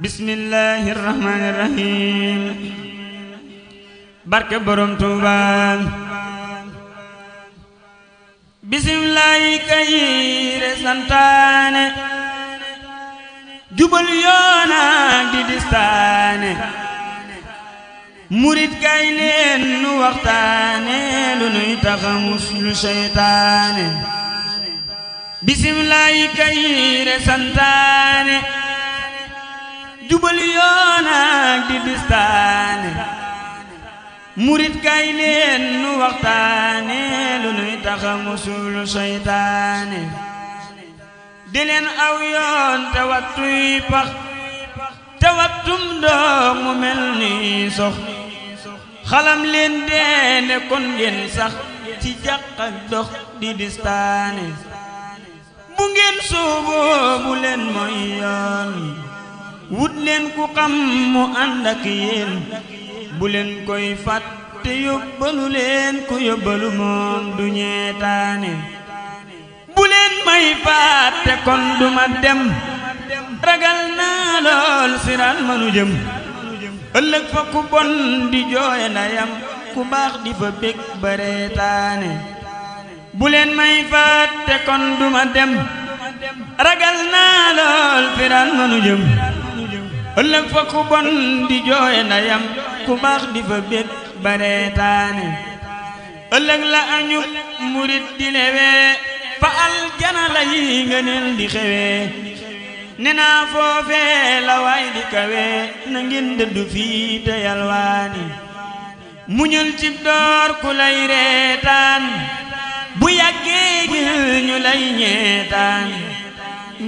bismillahir rahmanir rahim barke borom Tuuba bismillahi kayire santaane jubal yoona di distaane murit kay leen nu waxtaane lu nuy taxamus lu seytaane bismillahi kayire santaane jubal yoona di distaane murit kay leen nu waxtaane lu nuy taxa musul seytaane di leen aw yoon te wattuy pax te wattum ndox mu mel ni sox xalam leen deene kon ngeen sax ci jàq ak dox di distaane bu ngeen sooboo bu leen mooy yoon wut leen ku xam mu ànd ak yéen bu leen koy fàtte yóbbalu leen ku yóbbalu moom du ñeetaane bu leen may fàtte kon duma dem ragal naa lool siraan manu jëm ëllëg fa ku bon di jooye ndayam ku baax di fa bég bareetaane bu leen may fàtte kon duma dem ragal naa lool siraan manu jëm ëllëg fa ku bon di jooye ndayam ku baax di fa bég bareetaane ëllëg la añu murit di lewee fa aljana la yi ngëneel di xewee ne naa foofee la waay di kawee na ngeen dëddu fii te yalwaani muñul cib door ku lay reetaan bu yàggee gil ñu lay ñeetaan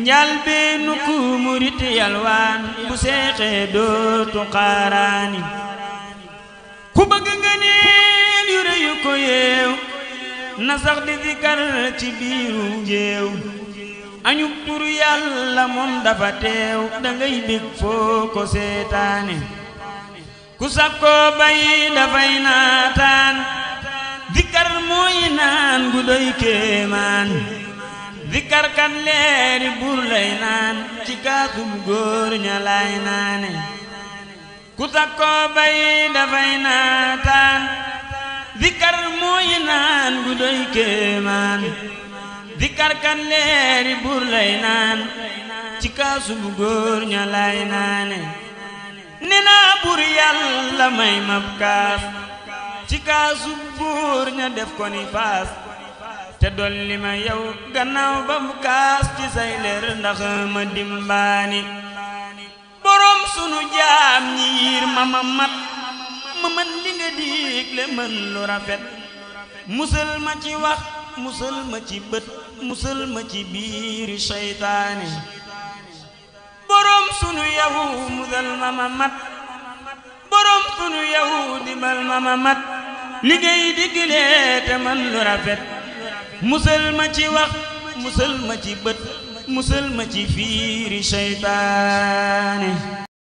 njal bee nu ku murit yalwaan bu seexee dootu xaaraani ku bëgg nga neel yu reyu ko yeew na sax di zikar ci biiru njéew añub tur yàlla moom dafa teew dangay bég foo ko seetaane ku sakkoo bay dafay naataan zikar mooy naan gu doy kéemaan zikar kat leeri buur lay naan ci kaasum góor ña lay naane ku sakkoo bay dafay naataan zikar mooy naan gu doy kéemaan zikar kat leeri buur lay naan ci kaasum góor ña lay naane ne naa buur yàlla may mab kaas ci kaasum góor ña def ko ni faas te dolli ma yow gannaaw ba mu kaas ci say leer ndax ma dimbaani borom sunu jaam ñi yiir ma mat ma mën li nga digle mën lu rafet musal ma ci wax musal ma ci bët musal ma ci biiri seytaane borom sunu yow musal ma mat borom sunu yow dimbal ma mat liggéey digle te mën lu rafet musal ma ci wax musal ma ci bët musal ma ci fiiri seytaane